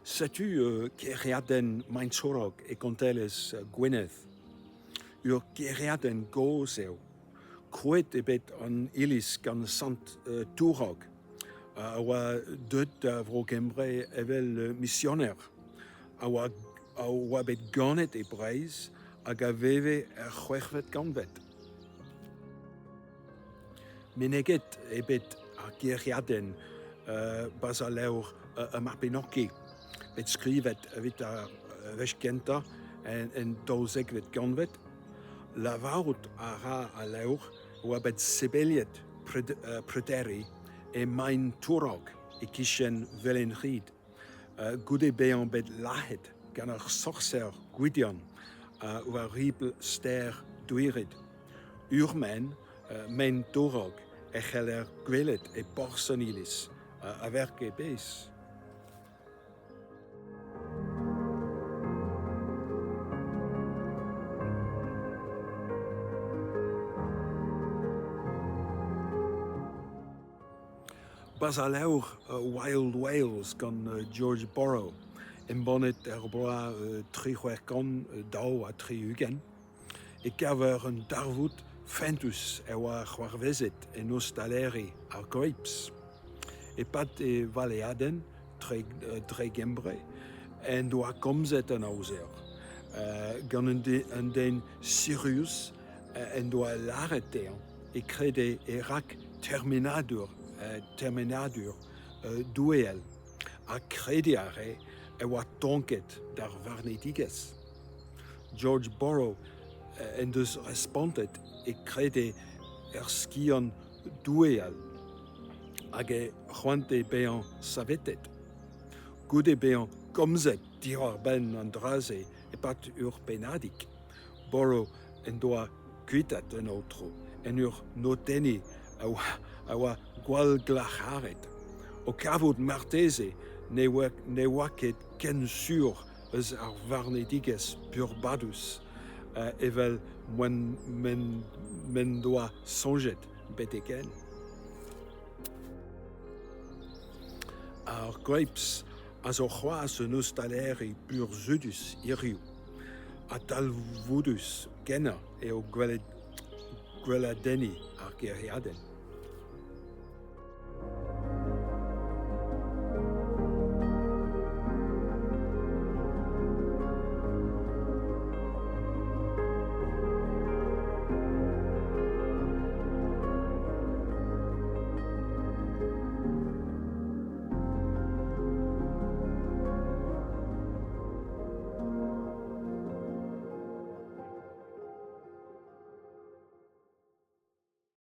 Setu kêriadenn Maentwrog e kontelezh Gwynedd. Ur gêriadenn gozh eo. Krouet eo bet an iliz gant sant Tourog, a oa deuet da Vro-Gembre evel misioner, a oa a oa bet ganet e Breizh hag a veve er c'hwec'hvet kantved. Meneget eo bet ar gêriadenn 'barzh al levr Y Mabinogi, bet skrivet evit ar wech kentañ en daouzekvet kantved. Lavarout a ra al levr e oa bet sebeliet Pryderi e Maen Tourog e-kichen Felinrhyd. Goude bezañ bet lazhet gant ar sorser Gwydion war ribl stêr Dwyryd. Ur maen, maen torog, e c'heller gwelet e porzh an iliz, a verk e bezh. Barzh al levr Wild Wales gant George Borrow, embannet er bloaz 1862, e kaver un darvoud fentus e oa c'hoarvezet en ostaleri ar Grapes. E-pad e valeadenn dre Gembre en doa komzet an aozer gant un den sirius en doa lâret dezhañ e krede e rak termenadur termenadur doueel ha krediñ a rae e oa tonket d'ar varnedigezh. George Borrow en deus respontet e krede er skiant doueel hag e c'hoantae bezañ savetet. Goude bezañ komzet diwar-benn an dra-se e-pad ur pennadig, Borrow en doa kuitaet an aotrou en ur notenniñ a oa gwall glac'haret, o kavout marteze ne oa ket ken sur eus ar varnedigezh peurbadus evel m'en doa soñjet betek-henn. Ar Grapes a zo c'hoazh un ostaleri burzhudus hiziv ha talvoudus-kenañ eo gweladenniñ ar gêriadenn.